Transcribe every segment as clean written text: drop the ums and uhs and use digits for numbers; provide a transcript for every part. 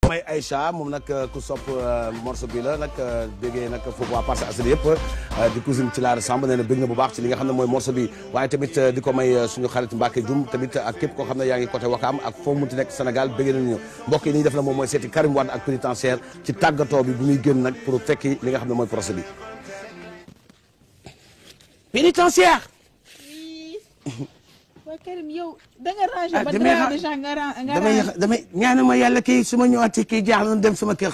may Aïcha moom nag ku sopp morceau bi la nag déggee nag foofu waa Parcelles Assainies yëpp di cousine ci la Samb nee na bëgg na bu baax ci li nga xam ne mooy morceau bi waaye tamit di ko may suñu xarit Mbacke Dioum tamit ak képp koo xam ne yaa ngi côté Wakaam ak foo munti nekk Sénégal bëgg nañu mbokk yi ni ñu def na moom mooy seeti Karim Wade ak pénitentiaire ci tàggatoo bi bu muy génn nag pour fekki li nga xam ne mooy procès bi pénitentiaire. waaw Karim yow da nga rangé ba déjà damay ñaana ma yàlla kii su ma ñëwaatee kii jaaxle na dem sama kër.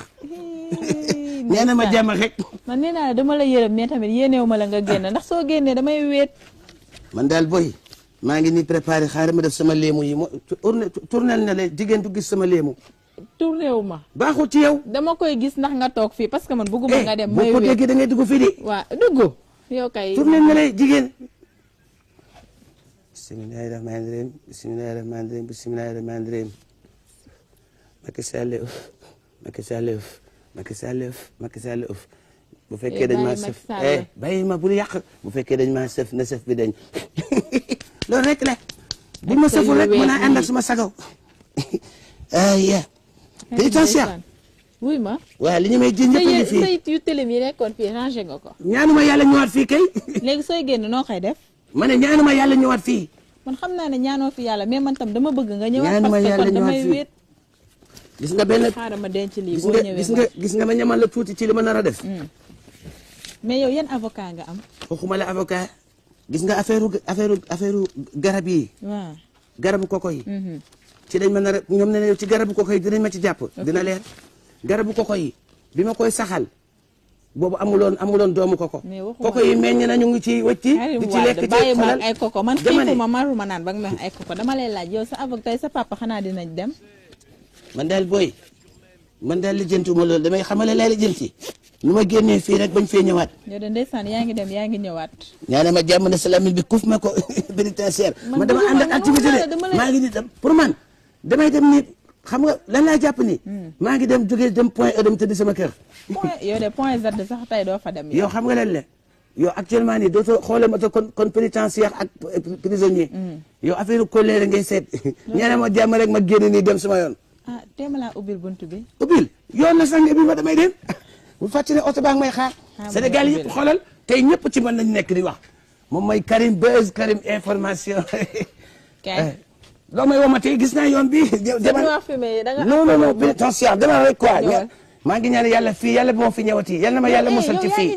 ñaana ma jàmm rek. man nee naa dama la yërëm mais tamit yéenewu ma la nga génn ndax soo génnee damay wéet. man daal boy maa ngi nii préparé xaaral ma def sama léemu yi tournel na le jigéen du gis sama léemu. tourné wu ma. baaxul ci yow. dama koy gis ndax nga toog fii parce que man bëgguma nga dem. may wéet boo ko déggee da ngay dugg fii de. waaw dugg. yow kay tournel na le jigéen. bismillahi rahmani rahim bismillahi rahmani rahim bismillahi rahmani rahim Macky Sall Macky Sall Macky Sall Macky Sall bu fekkee dañ maa sëf bàyyi ma bul yàq bu fekkee dañ maa sëf na sëf bi dañ loolu rek la bu ma sëful rek mën naa ànd ak suma sagaw ya pénitentiaire wuy ma waaw li ñu may ji ñëpp a ngi fii sayit yu télé yi nekkoon fii rangé nga ko ñaanuma yàlla ñëwaat fii kay léegi sooy génn noo koy def ma ne ñaanuma yàlla ñëwaat fii man xam naa ne ñaanoo fi yàlla mais man tam dama bëgg nga ñëwaat parce que kon damay wéet gis nga benn xaaral ma denc lii boo ñëwee gis nga ma ñamal la tuuti ci li ma nar a def mais yow yan avocat nga am waxuma la avocat gis nga affaire garab yi waaw garabu koko yi ci dañ ma nar a ñoom ne yow ci garabu koko yi dinañ ma ci jàpp dina leer garabu koko yi bi ma koy saxal boobu amuloon doomu koko koko yi meññ na ñu ngi ci wëcci di ci lekk ci xolal ay koko man xiifuma maruma naan ba nga may ay koko dama lay laaj yow sa avocat sa papa xanaa dinañ dem man daal booy man daal lijjantiwuma loolu damay xamale lay lijjanti nu ma génnee fii rek bañ fee ñëwaat yow de ndeysaan yaa ngi dem yaa ngi ñëwaat ñaane ma jàmm ne salamil bi kuf ma ko pénitentiaire man dama ànd ak activité de maa ngi di dem pour man damay dem ni xam nga lan laa jàpp ni maa ngi dem jógee dem point E dem tëdd sama kër yow de point Z sax tey doo fa dem yow xam nga leen le yow actuellement nii dootoo xoolee ma kon pénitentiaire ak prisonnier yow affaire colère ngay seet ñaane ma jàmm rek ma génn nii dem sama yoon ah téema laa ubbil buntu bi ubbil yoon la sax nga bi ma damay dem bu fàttali ne oto baa ngi may xaar Sénégal yëpp xoolal tey ñëpp ci man lañ nekk di wax moom mooy Karim Buzz Karim information loo may woo ma tey gis naa yoon bi non pénitentiaire demal rek quoi maa ngi ñaan yàlla fii yàlla bu ma fi ñëwati yàlla na ma yàlla musal ci fii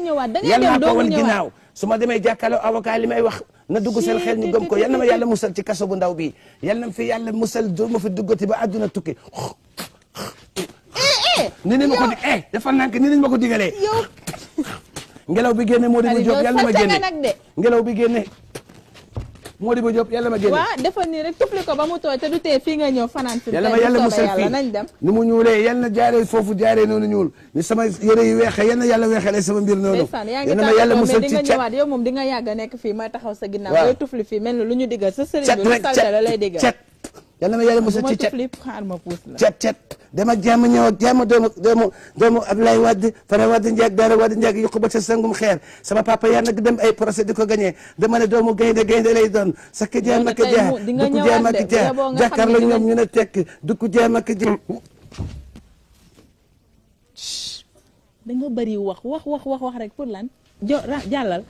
yàlla naa ko wal ginnaaw su ma demee jàkkaarloo avocat li may wax na dugg seen xel ñu gëm ko yàlla na ma yàlla musal ci kaso bu ndaw bi yàlla na fi yàlla musal du ma fi duggati ba àdduna tukki ni ma ko dig defal nank ni ma ko digalee ngelaw bi génne Modibo Diop yàlla na ma génne ngelaw bi génne Modibo Diop yàlla ma génne waaw defal nii rek tufli ko ba mu tooy te du tee fii nga ñëw fanaan fi yàlla ma yàlla musal fii nañ dem ni mu ñuulee yàlla na jaaree foofu jaaree noonu ñuul ni sama yére yu weexee yàlla na yàlla weexalee sama mbir noonu yàlla ma yàlla musal ci ñëwaat yow moom di nga yàgg a nekk fii may taxaw sa ginnaaw booy tufli fii mel ni lu ñu digal sa sëriñ bi lu salte la lay digal cet yàlla ma yàlla musal ci cet xaar ma puus la cet dem ak jàmm ñëw ak jàmm doomu Abdoulaye Wade Fara Wade Ndiaye Dara Wade Ndiaye yokku ba ca sangum xeer sama papa yaa nag dem ay procès di ko gagné dama ne doomu gaynde lay doon sakk jaam ak jaa dukku jaam ak jaa jàkkaarloo ñoom ñu ne tekk dukku jaam ak jaa da nga bëri wax rek pour lan jàllal